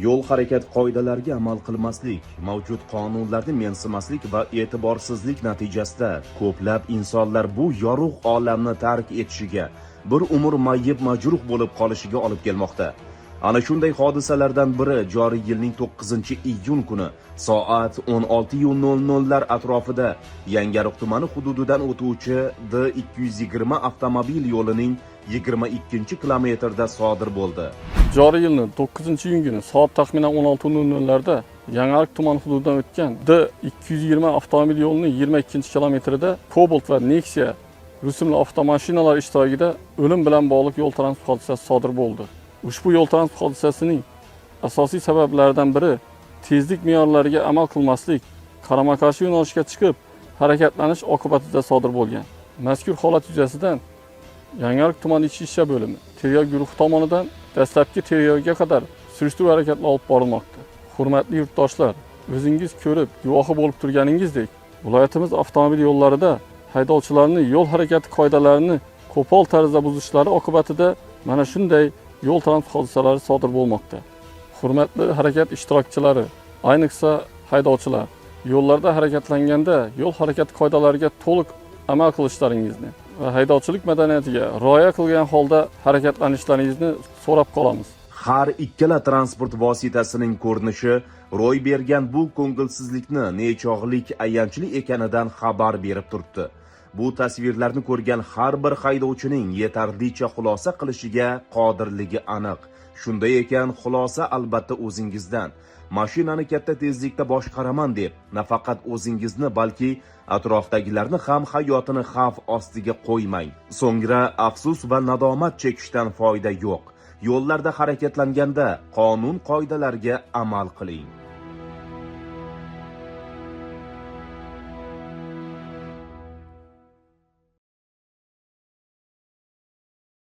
Yo'l harakat qoidalariga amal qilmaslik, mavjud qonunlarni mensimaslik va e'tiborsizlik natijasida ko'plab insonlar bu yorug' olamni tark etishiga, bir umr mayyib majruh bo'lib qolishiga olib kelmoqda. Ana shunday hodisalardan biri joriy yilning 9-iyun kuni soat 16:00 lar atrofida Yangiariq tumani hududidan o'tuvchi D220 avtomobil yo'lining 22-kilometrda sodir bo'ldi. Joriy yilning 9-iyun kuni soat taxminan 16:00 larda Yangiariq tumani hududidan o'tgan D220 avtomobil yo'lining 22-kilometrida Cobalt va Nexia rusumli avtomashinalar ishtirokida o'lim bilan bog'liq yo'l transport hodisasi sodir bo'ldi. Ushbu yo'l transport hodisasining asosiy sabablaridan biri tezlik me'yorlariga amal qilmaslik, qarama-qarshi yo'nalishga chiqib harakatlanish oqibatida sodir bo'lgan. Mazkur holat yuzasidan Yangiariq tumani ichki ishlar bo'limi tergov guruhi tomonidan dastlabki tergovga qadar surishtiruv harakatlari olib borilmoqda. Hurmatli yurtdoshlar, o'zingiz ko'rib, guvohi bo'lib turganingizdek, viloyatimiz avtomobil yo'llarida haydovchilarning yo'l harakati qoidalarini qo'pol tarzda buzishlari oqibatida mana shunday yo'l transport hodisalari sodir bo'lmoqda. Hurmatli harakat ishtirokchilari, ayniqsa haydovchilar, yo'llarda harakatlanganda yo'l harakati qoidalariga to'liq amal qilishlaringizni va haydovchilik madaniyatiga rioya qilgan holda harakatlanishlaringizni so'rab qolamiz. Har ikkala transport vositasining ko'rinishi ro'y bergan bu ko'ngilsizlikni nechog'lik ayanchli ekanidan xabar berib turibdi. Bu tasvirlarni ko'rgan har bir haydovchining yetarlicha xulosa qilishiga qodirligi aniq. Shunday ekan, xulosa albatta o'zingizdan. Mashinani katta tezlikda boshqaraman deb nafaqat o'zingizni, balki atrofdagilarni ham hayotini xavf ostiga qo'ymang. So'ngra afsus va nadomat chekishdan foyda yo'q. Yo'llarda harakatlanganda qonun qoidalariga amal qiling.